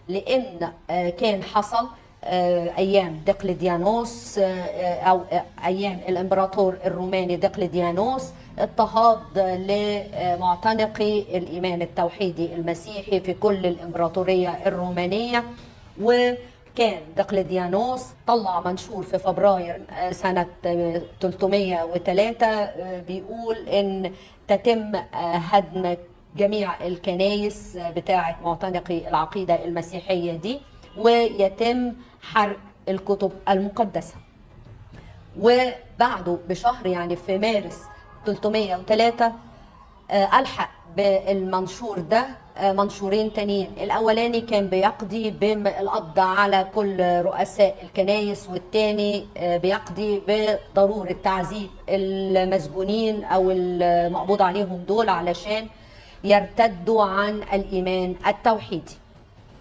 لان كان حصل ايام دقلديانوس، او ايام الامبراطور الروماني دقلديانوس، اضطهاد لمعتنقي الايمان التوحيدي المسيحي في كل الامبراطورية الرومانية. وكان دقلديانوس طلع منشور في فبراير سنة 303 بيقول ان تتم هدم جميع الكنائس بتاعة معتنقي العقيدة المسيحية دي، ويتم حرق الكتب المقدسة. وبعده بشهر، يعني في مارس 303، ألحق بالمنشور ده منشورين تانيين. الأولاني كان بيقضي بالقبض على كل رؤساء الكنايس، والتاني بيقضي بضرورة تعذيب المسجونين أو المقبوض عليهم دول علشان يرتدوا عن الإيمان التوحيدي.